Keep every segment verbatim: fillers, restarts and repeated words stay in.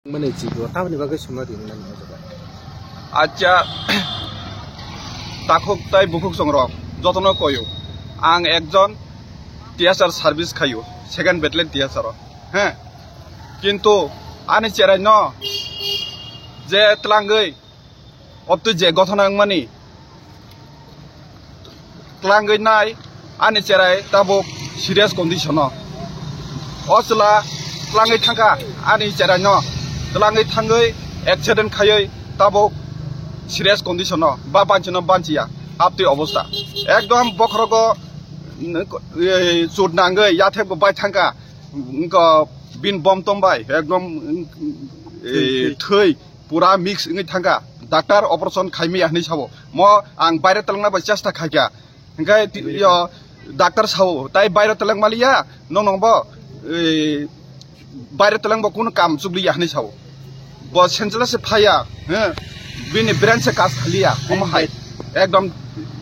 Mane chibo, tamni bagwi sumna rinani o jaga. Acha, takhuk tai bukhuk songrok, jotono koyo. Ang ekjon T S R service khayo, second battalion T S R o. He. Kintu ani cherai no je tlangwi, obtwi je gothona wngmani, tlangwi nai ani cherai tabuk serious condition o. O chwla tlangwi thangkha ani cherai no, tlangwi thangwi accident khaiwi tabuk serious condition o, ba banchino banchiya, aptwi obostha. Ekdom bokhorogo, mm, eh, chut nangwi yathekbo bai thangkha, wngkha bin bom tongbai, ekdom, mm, eh, thwi. Pura mix wngwi thangkha. Doctor operation khaimaya hinwi sabo. Mo ang baire twlangna bai chesta khaikha. Hingkhe ti-, yo, doctor sao, "Tai baire twlang maliya, nong nong bo, eh, baire twlang bo kunu kam chukliya," hinwi sao. Bo senseless se phaya, he? Bini brain se kas khaliya, omo hai. Ekdom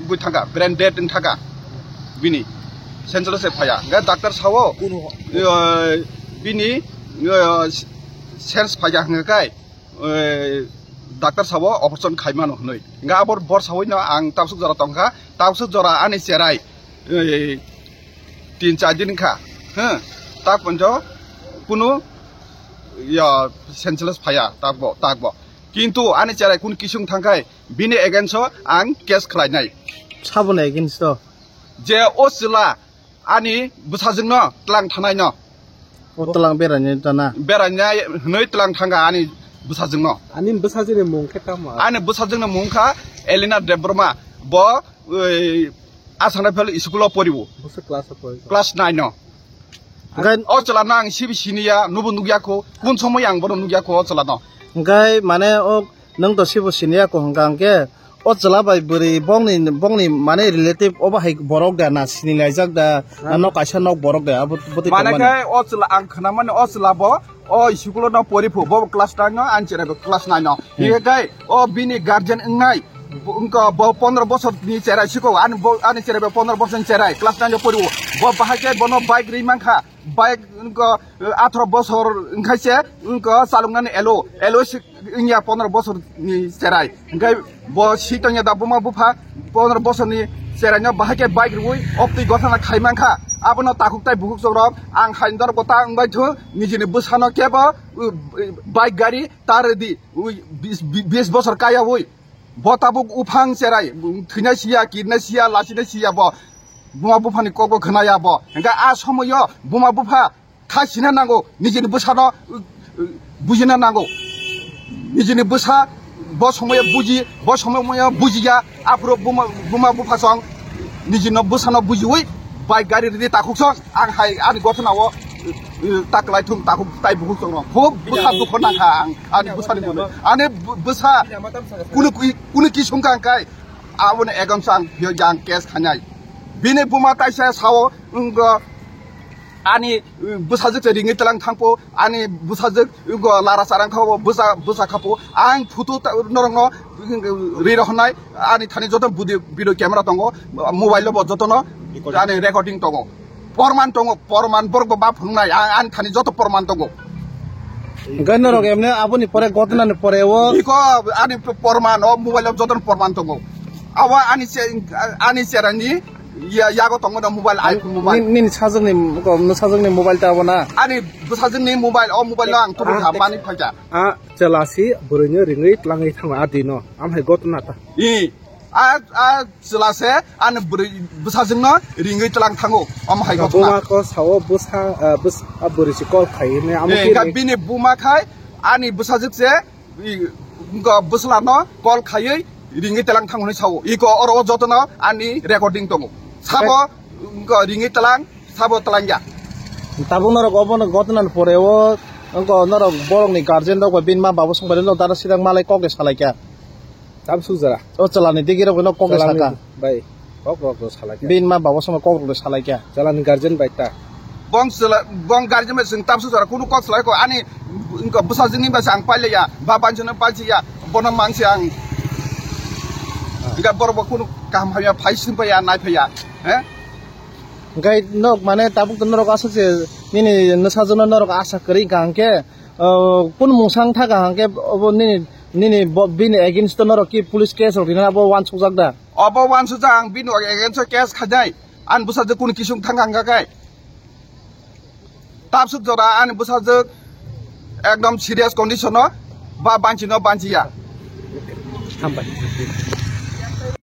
bui thangkha, brain dead wng thangkha. Bini senseless se phaya. Hingkhe doctor sao, eh, bini, eh, sense phaya hingkhe kai. Eh, doctor sabo operation khaimano hinwi. Hingkhe abo bor sawi no ang tabsuk jora tongkha, tabsuk jora ani cherai, eh, tin char din kha. Huh? Tak ponjo kunu ya senseless phaya, takbo, takbo. Kintu ani cherai kunu kisung thangkhai bini against o ang case khlainai. Saboni against o? Je o chwla ani bwsajwkno tlang thanai no. O tlang beraini tana? Berainai hwnwi tlang thangkha ani bwsajwkno. Ani bwsajwkni mung khe tamo? Ani bwsajwkni mung kha Elena Debbarma. Bo, oi, Asana Fel school o poribo. Bwswk class o pori? Class nine o. Hingkhe o chwla no ang sibi siniya, nubo nukya kho. Kun somoi ang bono nukya kho o chwla no. Hingkhe mane o Nwng to sibo siniya ko hwnkha hwnkhe o chwla bai bwrwi bongni, bongni mane relative obo hai borok da na sinilaijak da, na nok kaisa nok borok da abo bwtwi tongmani. Mane khe o chwla ang khwnamani o chwla bo o school no pori phu bo class nine no ani cherai bo class nine no. Hmm. Hinkhe khe o bini guardian wngnai bo wngkha bo pondro bosor ni cherai siko ani bo ani cherai bo pondro bosor ni cherai class nine no pori o bo bahai khe bono bike ri mankha. Bike wngkha, eh, atharo bosor wngkha se, wngkha chaloknani elo, elo se wngya pondro bosor ni cherai. Hingkhe bo si tongya da buma bupha pondro bosor ni cherai no bahai khe bike rwi oktwi gotana khai mankha. Abono takhuk tai bukhuk chok rok ang hai norok bo ta wngbai thu nijini bwsano kebo, uh, bike gari ta rwdi, ui, bis, bis bosor kaya ui. Bo tabuk uphang cherai, thwinai siya, kirnai siya, lachinai siya bo. Buma buphani kokbo khwnaya bo. Hingkhe a somoyo buma bupha kha sina nango, nijini bwsano, uh, uh, bujina nango. Nijini bwsa bo somoyo buji, bo somoyo bujiya, aphuru buma, buma bupha song nijino bwsano bujiwi bai gari ridi takhuk song ang hai ani gotona o, uh, uh, taklai thung takhuk tai bukhuk song no. Bo bwsa dukho nangkha ang ani bwsani mone. Ani bw-, bwsa kunu ki, kunu ki sungkha ang kai. Aboni egon sang yo jang case khanai. Bini buma taisa sao wngkha ani, uh, bwsajwk se ringwi tlang thangpo, ani bwsajwk wngkha lara sarang khapo, bwsa, bwsa khapo. Ang photo ta-, norokno ri rohornai, ani thani joto budi-, video camera tongo, mobile bo jotono ani recording tongo. Porman tongo, porman borok bo ma phunuknai, ang, ani thani joto porman tongo. Hingkhe norok emne aboni pore gotnani pore o. Iko ani porman, o mobile o joto porman tongo. Abo ani che-, ani cherani ya-, yago tongo no mobile, iPhone mobile. Nini, nini sajwkni, ko, no sajwkni mobile ta abo na? Ani bwsajwkni mobile, o mobile no ang tubuk ha mani phaikha. A chwla si bwrwino ringwi tlangwi thango a dino. Amhai gotna ta. I, a, a chwla se ani bwrwi bwsajwkno ringwi tlang thango. Omo hai gotna. Buma ko sao bwsa, ah, bwsa, ah, bwrwi si call khai hwnwi amo. Eh, khe hwnkha bini buma khai ani bwsajwk se, i, wngkha bwsla no call khaiwi ringwi tlang thango hwnwi sao. Iko oro o jotono ani recording tongo. Sabo wngkha ringwi tlang, sabo tlang ya. Tabuk norok obono gotna ni pore o wngkha norok borok ni guardian rok bai bini ma babo song bai no dara sidang malai kok de salai kha. Tam sujara. O chalani digi rok no kok de saka. Bai. Kok rok no salai kha. Bini ma babo song kok rok de salai kha. Chalani guardian bai ta. Bong sela-, bong guardian bai sing tam sujara kunu kok salai ko ani wngkha bwsajwk ni bai ang pailai ya. Ba banchano paisi ya. Bono mansi ang. Wngkha borok bo kunu kaham hamya phai sing pai ya nai phai ya. He? Hingkhe nok mane tabuk to norok aswk se nini nwsajwkno norok asa kwrwi hingkha hingkhe Oh, kun mungsang thaka hangke obo nini, nini bo-, bini against o norok ki police case rok rinani abo wansukjak da? Obo wansukjak, ang bini against o case khainai. Ani bwsajwk kunu kisung thang hangka khe. Tabsuk jora ani bwsajwk ekdom serious condition o, ba banchi no banchiya. Hambai.